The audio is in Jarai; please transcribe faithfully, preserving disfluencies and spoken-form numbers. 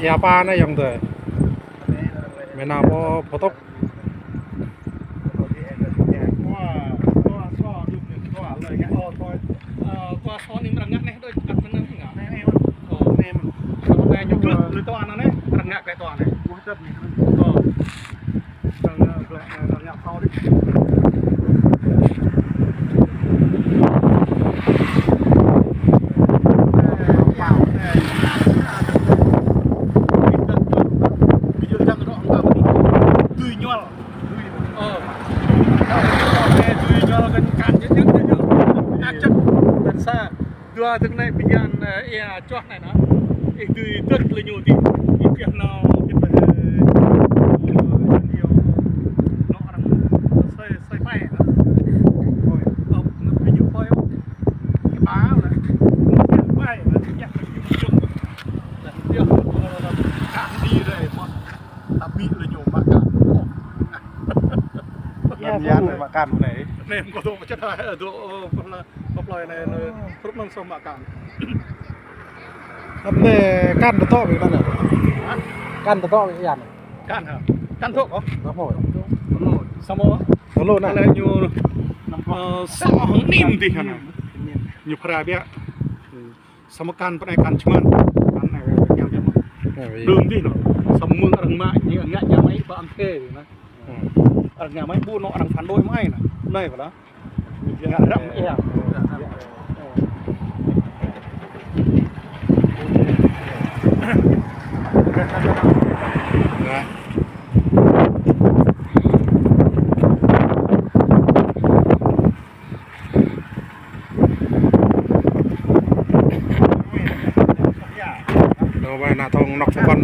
Ia apa anai yang tơ? Mena pô photok. Tua so ni mrăng ngă neh đôi ăt mrăng ngă. Neh, neh, mă. Ơ. Neh, mă. Ơ, neh ñu glưh, glưh tua anai neh, mrăng ngă glưh tua anai. Ơ. Mrăng ngă glưh, mrăng ngă sau đi. Tui ñuăl. Ơ. Ơ, tui ñuăl kơ kan jơ̆ jơ̆ jơ̆ jơ̆. Ngă čăk. Tơl sa. Dua tơ̆ng anai bơyan, ơ, ia čoh anai nă. Ih tui tơ̆t lĕ ñu tih. Ih kiăng nao, kiăng pơ, ơ, ñu, nao arăng sơi, sơi pai nă. Ơ, nă pi ñu pai. Kơ ba lĕ. Pai nă, kiăng pơ ñu jơ̆ng. Lĕ, ih, ơ, kan đi rai, mă. Tapi lĕ ñu mă kan. Ia, bơyan mă kan anai. Anai, kâo tŭ čăt hai, ơ, tŭ, ơ, pơ anai. Kơ plơi anai, anai, hrup anŭn soh mă kan. Anai kan tơtŏ ƀing anŭn. Hă? Kan tơtŏ ƀing anŭn. Kan hă? Kan tŏ kơ? Tơtŏ. Samơ̆. Tơlŏ anai. Lĕ ñu, ơ, soh nim tih anŭn. Ñu phara biă. Samơ̆ kan pơ anai kan čơman. Kan anai, yang jơ̆. Ơ, iya. Đưm tih anŭn. Samơ̆ mơ̆ng arăng mă, ñu ngă ñu mă pơ ampe anŭn. Ơ. Arăng ngă mă ƀu nao arăng phản đối mă anai nă. Anai pơ anai. Ngă răm ia. Ơ, ƀai nă thong nŏk pơkŏn.